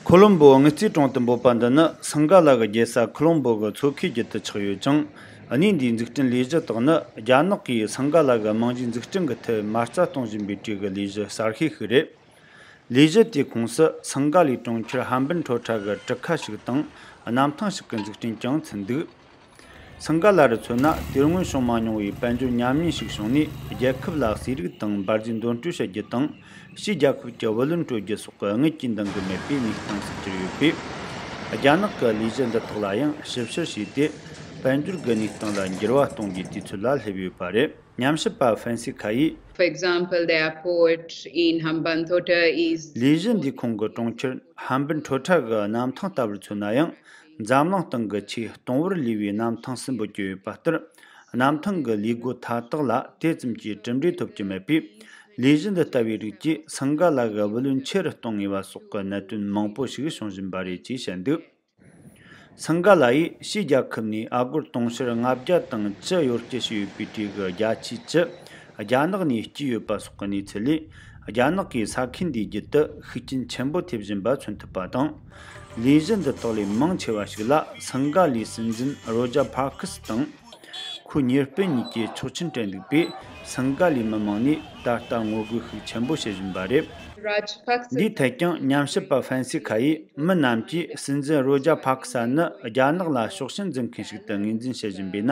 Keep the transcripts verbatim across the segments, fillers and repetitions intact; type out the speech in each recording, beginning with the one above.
ཁོ་ལོམ་བོ་དངུལ་རྩིས་གྲོང་དུ་འབོད་པ་འདི་ནི་སིང་ག་ལ་གི་རྒྱལ་ས་ཁོ་ལོམ་བོ་གི་མཚོ་ཁའི་རྒྱུད་དུ་ཆགས་ཡོད་ཅིང་། གནས་འདིའི་འཛུགས་སྐྲུན་ལས་གཞི་དག་ནི་རྒྱ་ནག་གིས་སིང་ག་ལ་གི་རྨང་གཞིའི་འཛུགས་སྐྲུན་གྱི་ཐད་མ་རྩ་གཏོང་བཞིན་པའི་གྲས་ཀྱི་ལས་གཞི་གསར་ཤོས་ཤིག་རེད། ལས་གཞི་དེའི་ཁོངས་སུ་སིང་ག་ལའི་གྲོང་ཁྱེར་ཧམ་བན་ཁྲོ་ཁྲ་གི་གྲུ་ཁ་ཞིག་དང་གནམ་ཐང་ཞིག་གི་འཛུགས་སྐྲུན་ཀྱང་ཚུད་འདུག་སིང་ག་ལ་རུ་མཚོན་ན། དེ་སྔོན་བྱུང་མ་མྱོང་བའི་དཔལ་འབྱོར་ཉམས་ཉེན་ཞིག་བྱུང་ནས། རྒྱལ་ཁབ་ལ་ཟས་རིགས་དང་འབར་རྫས་འདོན་སྤྲོད་བྱ་རྒྱུ་དང་། ཕྱིའི་རྒྱལ་ཁབ་ཀྱི་བུ་ལོན་སྤྲོད་རྒྱུ་སོགས་ཀྱི་དངུལ་གྱི་འདང་གི་མེད་པའི་གནས་སྟངས་སུ་གྱུར་ཡོད་པས། རྒྱ་ནག་གི་ལས་གཞི་འདི་དག་ལ་ཡང་ཞིབ་བཤེར་བྱས་ཏེ། དཔལ་འབྱོར་གྱི་གནས་སྟངས་ལ་འགྱུར་བ་གཏོང་རྒྱུའི་དུས་ཚོད་ལ་སླེབས་ཡོད་པ་རེད། ཉམས་ཞིབ་པ་ཧྥན་སི་ཁ་ཡིས། For example, the airport in Hambantota is ལས་གཞི་འདིའི་ཁོངས་ཀྱི་གྲོང་ཁྱེར་ཧམ་བན་ཁྲོ་ཁྲ་གི་གནམ་ཐང་ལྟ་བུར་མཚོན་ན་ཡང་། འཛམ་གླིང་སྟེང་གི་ཆེས་སྟོང་བར་ལུས་པའི་གནམ་ཐང་སུ་འབོད་ཀྱི་ཡོད་པ་ལྟར། གནམ་ཐང་གི་ལས་སྒོ་མཐའ་དག་ལ་དེ་ཙམ་གྱིས་གྲུབ་འབྲས་ཐོབ་ཀྱི་མེད་པས། ལས་གཞི་འདི་ལྟ་བུའི་རིགས་ཀྱིས་སིང་ག་ལ་གི་བུ་ལོན་ཆེ་རུ་གཏོང་ངེས་པ་སོགས་ཀྱི་གནད་དོན་མང་པོ་ཞིག་བྱུང་བཞིན་པ་རེད་ཅེས་བཤད་འདུག་སིང་ག་ལ་ཡིས་ཕྱིའི་རྒྱལ་ཁབ་ནས་ཨ་སྒོར་དུང་ཕྱུར་ལྔ་བརྒྱ་དང་བཅུ་གཡོར་སྐྱེལ་བྱས་ཡོད་པའི་གྲས་ཀྱི་བརྒྱ་ཆའི་བཅུ། རྒྱ་ནག་ནས་སྐྱེས་ཡོད་པ་སོགས་ཀྱི་གནས་ཚུལ་ལས། རྒྱ་ནག་གིས་ས་ཁུལ་འདིའི་རྒྱུད་དུ་ཤུགས་རྐྱེན་ཆེན་པོ་ཐེབས་བཞིན་པ་མཚོན་ཐུབ་པ་དང་། ལས་གཞི་འདི་དག་ལས་མང་ཆེ་བ་ཞིག་ལ་སིང་ག་ལའི་སྲིད་འཛིན་རོ་ཇ་ཕར་ཁིས་དང་། ཁོའི་ཉེ་སྤུན་གཉིས་ཀྱིས་ཆོག་མཆན་སྤྲད་འདུག་པས། སིང་ག་ལའི་མི་མང་ནས་ད་ལྟ་ངོ་རྒོལ་ཤུགས་ཆེན་པོ་བྱེད་བཞིན་པ་རེད། འདིའི་ཐད་ཀྱང་ཉམས་ཞིབ་པ་ཧྥན་སི་ཁ་ཡིས། མི་རྣམས་ཀྱིས་སྲིད་འཛིན་རོ་ཇ་ཕར་ཁིས་ནི་རྒྱ་ནག་ལ་ཕྱོགས་ཞེན་འཛིན་མཁན་ཞིག་ཏུ་ངོས་འཛིན་བྱེད་བཞིན་པས་ན།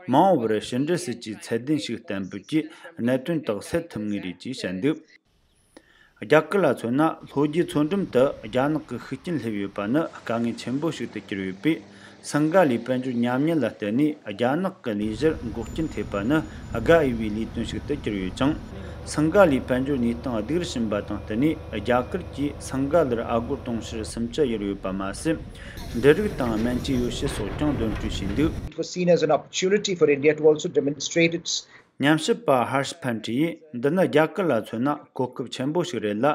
མ་འོངས་པར་ཕྱི་འབྲེལ་སྲིད་ཇུས་ཚད་ལྡན་ཞིག་གཏན་འབེབས་ཀྱིས་གནད་དོན་དག་སེལ་ཐུབ་ངེས་རེད་ཅེས་བཤད་འདུག་རྒྱ་གར་ལ་མཚོན་ན། ལྷོ་རྒྱུད་མཚོ་འགྲམ་དུ་རྒྱ་ནག་གི་ཤུགས་རྐྱེན་སླེབས་ཡོད་པ་ནི་དཀའ་ངལ་ཆེན་པོ་ཞིག་ཏུ་གྱུར་ཡོད་པས། སིང་ག་ལའི་དཔལ་འབྱོར་ཉམས་ཉེན་ལ་བརྟེན་ནས་རྒྱ་ནག་གི་ལས་གཞིར་འགོག་རྐྱེན་ཐེབས་པ་ནི་དགའ་འོས་པའི་ལས་དོན་ཞིག་ཏུ་གྱུར་ཡོད་ཅིང་། སིང་ག་ལའི་དཔལ་འབྱོར་གནས་སྟངས་སྡུག་རུ་ཕྱིན་པ་དང་བསྟུན་ནས། རྒྱ་གར་གྱིས་སིང་ག་ལར་ཨ་སྒོར་དུང་ཕྱུར་སུམ་ཅུ་གཡར་ཡོད་པ་མ་ཟད། འབྲུ་རིགས་དང་སྨན་བཅོས་ཡོ་བྱད་སོགས་ཀྱང་འདོན་སྤྲོད་བྱས་འདུག It was seen as an opportunity for India to also demonstrate its ཉམས་ཞིབ་པ་ཧར་ཤ་ཕན་ཁྲི་ཡིས། འདི་ནི་རྒྱ་གར་ལ་མཚོན་ན་གོ་སྐབས་ཆེན་པོ་ཞིག་རེད་ལ།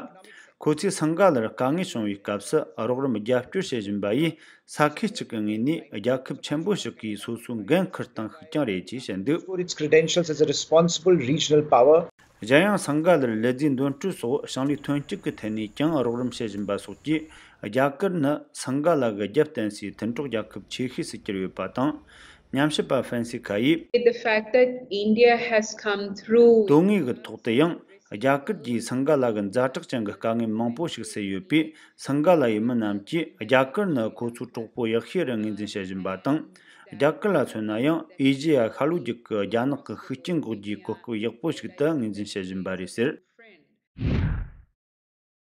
ཁོ་ཚོས་སིང་ག་ལར་དཀའ་ངལ་བྱུང་བའི་སྐབས་སུ་རོགས་རམ་རྒྱབ་སྐྱོར་བྱེད་བཞིན་པ་ཡིས། ས་ཁུལ་གཅིག་གི་ངོས་ནས་རྒྱལ་ཁབ་ཆེན་པོ་ཞིག་གིས་སོ་སོའི་འགན་འཁུར་སྟངས་ཤིག་ཀྱང་རེད་ཅེས་བཤད་འདུག For its credentials as a responsible regional power. གཞན་ཡང་སིང་ག་ལར་ལུད་རྫས་འདོན་སྤྲོད་སོགས་ཞིང་ལས་ཐོན་སྐྱེད་ཀྱི་ཐད་ནས་ཀྱང་རོགས་རམ་བྱེད་བཞིན་པ་སོགས་ཀྱིས། རྒྱ་གར་ནི་སིང་ག་ལ་གི་རྒྱབ་བརྟེན་སའི་མཐུན་གྲོགས་རྒྱལ་ཁབ་ཆེ་ཤོས་སུ་གྱུར་ཡོད་པ་དང་། ཉམས་ཞིབ་པ་ཧྥན་སི་ཁ་ཡིས། The fact that India has come through དོན་དངོས་ཀྱི་ཐོག་ཏུ་ཡང་། རྒྱ་གར་གྱིས་སིང་ག་ལ་གི་ཛ་དྲག་ཅན་གྱི་དཀའ་ངལ་མང་པོ་ཞིག་སེལ་ཡོད་པས། སིང་ག་ལ་ཡི་མི་རྣམས་ཀྱིས་རྒྱ་གར་ནི་ཁོ་ཚོའི་གྲོགས་པོ་ཡག་ཤོས་རུ་ངོས་འཛིན་བྱེད་བཞིན་པ་དང་། རྒྱ་གར་ལ་མཚོན་ན་ཡང་། ཨེ་ཤེ་ཡ་ཤར་ལྷོའི་རྒྱུད་ཀྱི་རྒྱ་ནག་གི་ཤུགས་རྐྱེན་འགོག་རྒྱུའི་གོ་སྐབས་ཡག་པོ་ཞིག་ཏུ་ངོས་འཛིན་བྱེད་བཞིན་པ་རེད་ཟེར།